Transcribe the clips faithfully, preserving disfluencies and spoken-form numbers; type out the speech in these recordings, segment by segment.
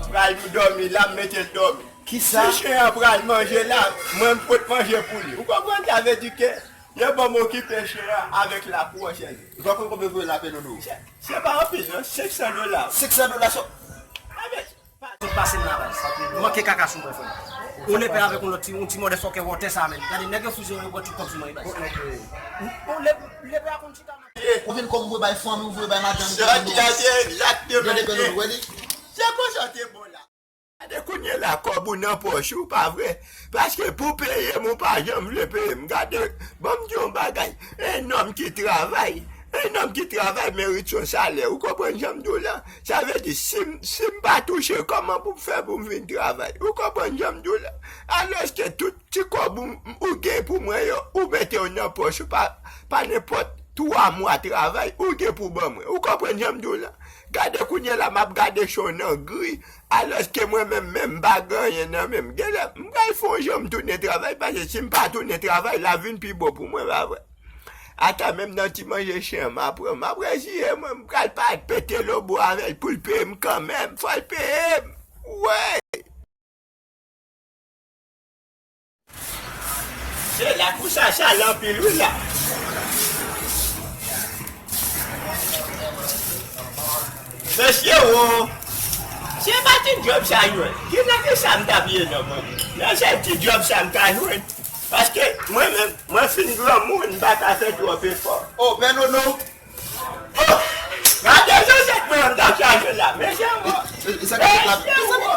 Pral dòmi la, m mete l dòmi. Kisa? Si chen an pral manje la, mwen m pot manje pou li. Ou konprann? Sa vle di ke yo ban m okipe chen an avèk lakou an, chèzi. Ou pa konn konbyen voye la, Pè Nono? Se, se pa anpil, non, senk san dola. Senk san dola, so. Avèk. Tout pase m nan baz. Manke kaka sou mwen, frè. Yon lepè avèk yon lòt ti, yon ti motherfucker wòtè sa menm. Gade, nèg yo fouze yo pran tout kòb sou mwen, baz. Bon, le, lepè a konn chita nan. Ou vin kòm voye bay fanmi, ou voye bay madanm, Pè Nono. Sòti a te lak de. Gade, Pè Nono, wè li. Se konsa te bon la. Gade kounye la, kòb ou nan pòch ou, pa vre? Paske pou peye m, ou pa janm vle peye m. Gade, ban m di yon bagay. En nonm ki travay, en nonm ki travay merit yon salè. Ou konprann jan m di w la? Sa vle di, si m, si m pa touche, kòman pou m fè pou m vin travay? Ou konprann jan m di w la? Alòske tout ti kòb ou, ou gen pou mwen yo, ou mete yo nan pòch ou pa, pa nenpòt twa mwa travay, ou gen pou ban mwen. Ou konprann jan m di w la? Gade kounye la, m ap gade chen w nan gri, alòske mwen menm, menm m pa gen anyen nan men m. Genlè, m pral fè yon jan m tounen travay, paske si m pa tounen travay, l ap vin pi bon pou mwen, pa vre? Ata menm nan ti manje chen an, m ap pran, m ap reziye mwen, m pral pa pete lobo avè l pou l peye m kanmenm. Fò l peye m. Wè! Se lakou sa chale anpil wi la. Mesye wo, se pa ti djòb sa jwenn. Ki nan ki sa m ta bliye non mwen? Nan se ti djòb sa m ta jwenn. Paske mwen menm, mwen fin granmoun, m pa ka fè twòp efò. O, Pè Nono! Oh! Gade jan zèt mwen an t ap chaje la, mesye wo. Mesye wo.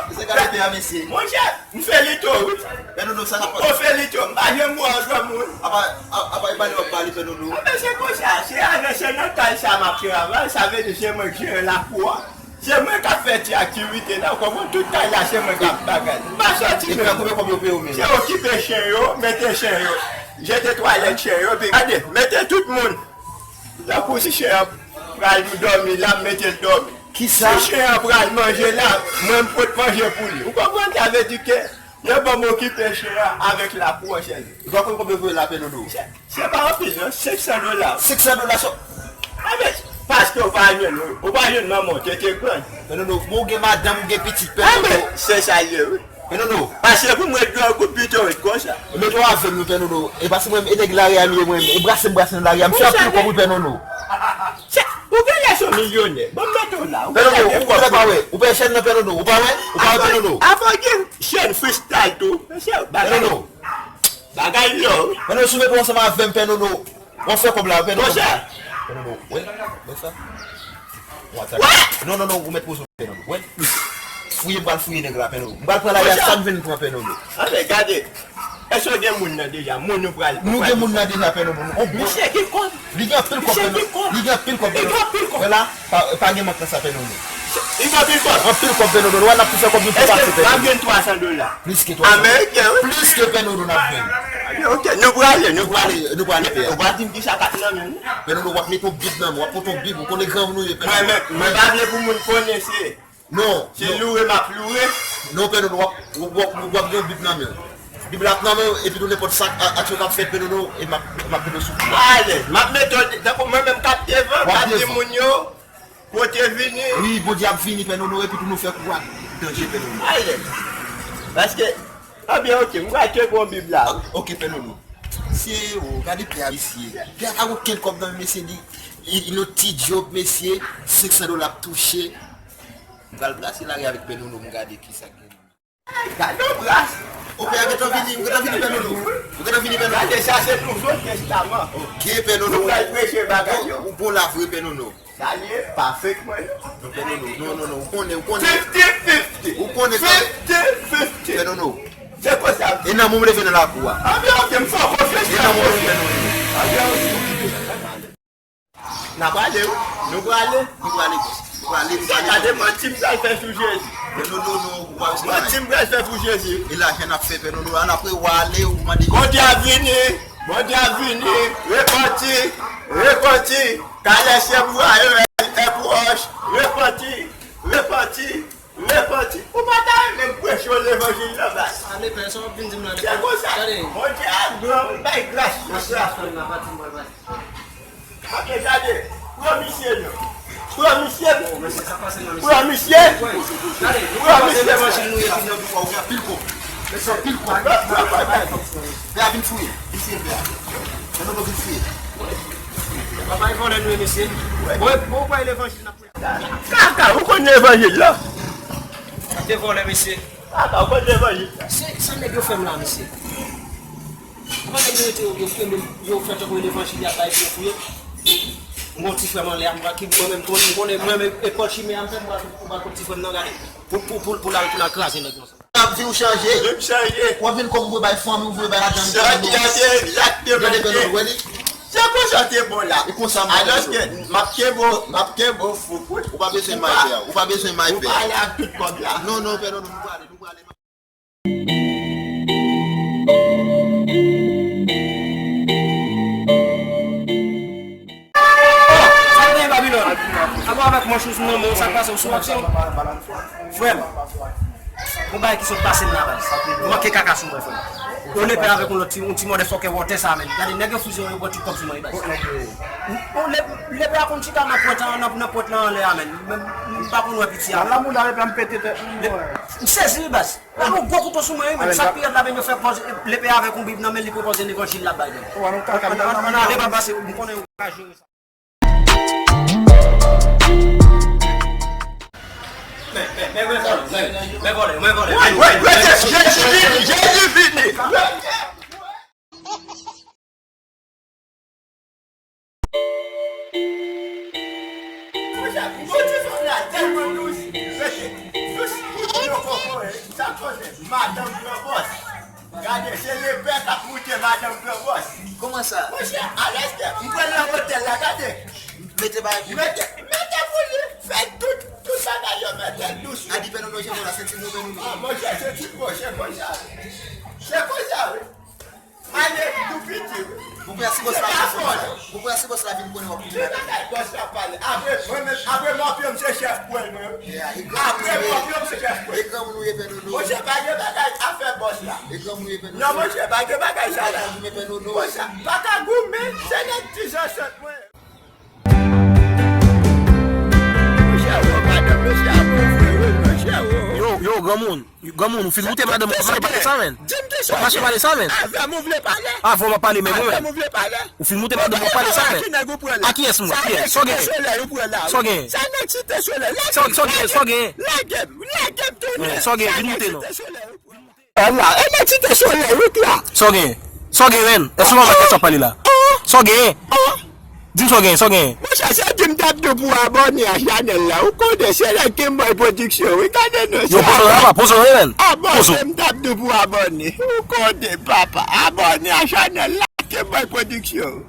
Monchè, m felito wi. Pè Nono, sa k ap pase? M felito, m pa janm wè w granmoun. Apa, apa e pale w ap pale, Pè Nono? Anben se konsa, se avè se nan kay sa m ap travay, sa vle di se mwen k jere lakou a. Se mwen k ap fè ti aktivite la, w konprann, tout kay la se mwen k ap bagay. M pa sòti menm. Epi a konbyen kòb yo peye w menm? Se okipe chen yo, mete chen yo, jete twalèt chen yo, epi gade, mete tout moun. Tankou si chen an pral dòmi la, m mete l dòmi. Kisa? Si chen an pral manje la, mwen m pot manje pou li. Ou konprann? Sa vle di ke yo ban m okipe chen an avèk lakou an, chèzi. Ou pa konn konbyen voye la, Pè Nono? Se, se pa anpil, non, senk san dola. Senk san dola, so. Avèk, paske ou pa jwenn, ou pa jwenn manman w, te te grann. Pè Nono, bon, ou gen madanm, ou gen pitit, Pè Nono. Anben, se sa l ye, wi. Pè Nono. Pase pou mwen grangou pito ret konsa. Mete w avè m non, Pè Nono. E pase mwen, e nèg lari a m ye mwen. E brase m brase nan lari a. M fè anpil kòb wi, Pè Nono. Chè, ou genlè se yon milyonè. Bon, m mete w la. Pè Nono, ou pa wè. Ou pa wè chèn nan, Pè Nono. Ou pa wè? Ou pa wè, Pè Nono? Avan gen chèn freestyle tou. Mesye, bagay. Pè Nono. Bagay lò, wi. Pè Nono, si w mete w ansanm avè m, Pè Nono. W ap fè kòb la, Pè Nono. Monchè. Pè Nono, wè, wè sa. W ap... Wè! Non, non, non, ou mèt poze w, Pè Nono. Wè. Fouye, m pral fouye nèg la, Pè Nono. M pral pran lari a, sa m vin pran, Pè Nono. Anben, gade. Èske w gen moun nan deja? Moun nou pral... Nou gen moun nan deja, Pè Nono. On bon... Misye gen kòb. Li gen anpil kòb, Pè Nono. Li gen anpil kòb, Pè Nono. Li gen anpil kòb. Wè la, pa, pa gen mank nan sa, Pè Nono. Li gen anpil kòb. Anpil kòb, Pè Nono. Wè, n ap tou fè kòb nou tou pase, Pè Nono. Èske m ap gen twa san dola? Plis ke twa san. Ameriken, wi. Plis ke, Pè Nono, n ap jwenn. Ok, nou prale, nou prale. Nou prale, nou prale, pè. Ou pa di m kisa k ap nan men nou. Pè Nono, w ap mete yon bib nan men w, w ap pote yon bib, ou konnen granmoun nou ye, Pè Nono. Mwen, mwen, mwen pa vle pou moun konnen se... Non, se non. Loure m ap loure. Non, Pè Nono, w ap, w ap, w ap gen yon bib nan men w. Bib la ap nan men w, epi tou nenpòt sa, a, aksyon k ap fèt, Pè Nono, e m ap, m ap mete w sou kou a. Alèz, m ap mete w, tankou mwen menm k ap devan, k ap di moun yo, Kote vini? Wi, Bondye ap vini, Pè Nono, epi tou nou fè kou a danje, Pè Nono. Alèz. Paske, anben, ok, m pral kenbe yon bib la, wi. Ok, Pè Nono. Mesye, o, gade pè a, mesye. Pè a pa gen okenn kòb nan men, mesye, li, li, li yon ti djòb, mesye, senk san dola ap touche. M pral brase lari avèk Pè Nono, m gade kisa k gen. Gade yon bras. O, pè a gentan vini, ou gentan vini, Pè Nono. Ou gentan vini, Pè Nono. Gade sa, se Nouvo Testaman. Ok, Pè Nono. Nou pral preche bagay yo. Ou bon la vre, Pè Nono. Sa l ye, pa fake mwen non. Non, Pè Nono, non, non, non, ou konnen, ou konnen. Fifty fifty. Ou konnen, Pè... Fifty fifty. Pè Nono. Se konsa. E nan mwen m leve nan lakou a. Anben, ok, m fè w konfyans. E nan mwen m leve, Pè Nono. Anben, ok. N a prale, wi. Nou prale. Nou prale, bòs. Nou prale, nou prale. Gade manti m pral fè sou Jezi. Pè Nono, non, ou pa... Manti m pral fè pou Jezi. E lajan n ap fè, Pè Nono, an apre w ale, ou mande... Bondye ap vini. Bondye ap vini. Repanti. Repanti. Kalè sye bwa e pwòch. Repanti. Repanti. Repanti. Ou pa ta renmen m preche w levanjil nan, baz? Ale, pè, sa w ap vin di m la? Se konsa. Gade. Bondye a gran, l bay gras sou sa. Gras la, pa di m, bòy, baz. Ok, gade. Pran misye non. Pran misye! Pran misye! Pran misye! Levanjil nou ye, vin nan bouch ou gen anpil kòb. Mesye, anpil kòb. Pè a, vin fouye. Vin fouye pè a. Fè nou vin fouye. Papa, e vòlè nou ye, mesye. Bon, bon, bon, levanjil n ap Kaka, ou konn levanjil la? De vòlè, mesye. Kaka, ou konn levanjil la? Se sa nèg yo fè m la, mesye. Kòman nèg yo rete yo, yo kenbe m, yo fè tankou levanjil y ap bay pou yo fouye? M gon ti frè m anlè a, m pral ki mwen menm, mwen menm, mwen menm, e pòl chimè a m fè, m pral, m pral kot ti frè m nan gade. Pou, pou, pou, pou l al, pou l al kraze nèg yo ansanm. Ap di w chanje. Vin chanje. W ap vin kòm vwe bay fanmi w, vwe bay madanm. Chanje, chanje, egzakteman. Gade, gade, gade. Se konsa te bon la. E konsa m Alòske, m ap kenbe w, m ap kenbe w fou. Ou pa bezwen may pè. Ou pa bezwen may pè. Ou pale ak tout kòb la. Non, non, pè, non, non, nou prale, nou prale. Sa k genyen Babilòn? Apa avèk manch ou nan men w, sa k pase w sou aksyon? Frè m, yon bagay ki sot pase m la baz. Ou manke kaka sou mwen, frè m. Yon lepè avèk yon lòt ti, yon ti motherfucker water sa, men. Gade, nèg yo fouze yo, yo pran tout kòb sou mwen, baz. Yon le-, lepè a konn chita nan pwent lan, nan, nan pwent lan anlè a, men. Men, m pa konn wè piti a. Nan mouda lepè a m pete tèt. M sezi, baz. Ba nou gwo kouto sou mwen, wi, men sa k pi rèd la, men yo fè pòz, lepè avèk yon bib nan men l, li pran pòz levanjil l ap bay, men. Ann, ann, ann ale, papa, se, m konnen ou ka jere sa. Men, men, men, men vòlè, men, men vòlè, men vòlè. Wè, wè, wè, Jezi vini, Jezi vini. Monchè, bon ti fanm la tèlman dous. Mesye, dous, yo koko, eh, sa koze, madanm gran bòs. Gade, se lepè k ap moute madanm gran bòs. Kòman sa? Monchè, alèske m pral nan otèl la, gade. Mete bagay pou mete, mete pou li, fè tout, tout bagay yo mete l dous. A di pè nono, je la, se ti nou, pè nono. Ah, monchè, se ti, monchè, konsa. Se konsa, wi. Ale tou piti, wi. Bon, pou yasi bòs la vin konnen w ap koute bagay. Bòs la pale. Apre, mwen menm, apre mafya, m se chèf pou el, mwen. Apre mafya, m se chèf pou el. E granmoun ou ye, pè nono. Monchè, pa gen bagay afè bòs la. E granmoun ou ye, pè nono. Non, monchè, pa gen bagay sa la. Goumen, pè nono. Monchè, pa ka goumen, se nèg ti zansèt mwen. Yo, yo, granmoun. Granmoun, ou fin moute madanm ou, w ap mache pale sa, menn. W ap mache pale sa, menn. Avè m ou vle pale? Avè w m ap pale, men mwen menm. Ou fin moute madanm ou, w ap pale sa, menn. A kiyès mwen? Kiyès? Sa w gen? Sa w gen? Sa w gen? Sa w gen? Sa w gen? Vin moute non. Ala, e mèt site solèy, wi, la. Sa w gen? Sa w gen, menn? Èske w pa wè kèk sa w pale la? Sa w gen? Di m sa w gen, sa w gen? Monchè, se di m t ap di w pou abòne a chanèl la. Ou konnen se la Kemboy Production, wi. Gade non sa. Yo, poze w la, poze w, menn. Abòne, m t ap di w pou abòne. Ou konnen, papa. Abòne a chanèl la, Kemboy Production.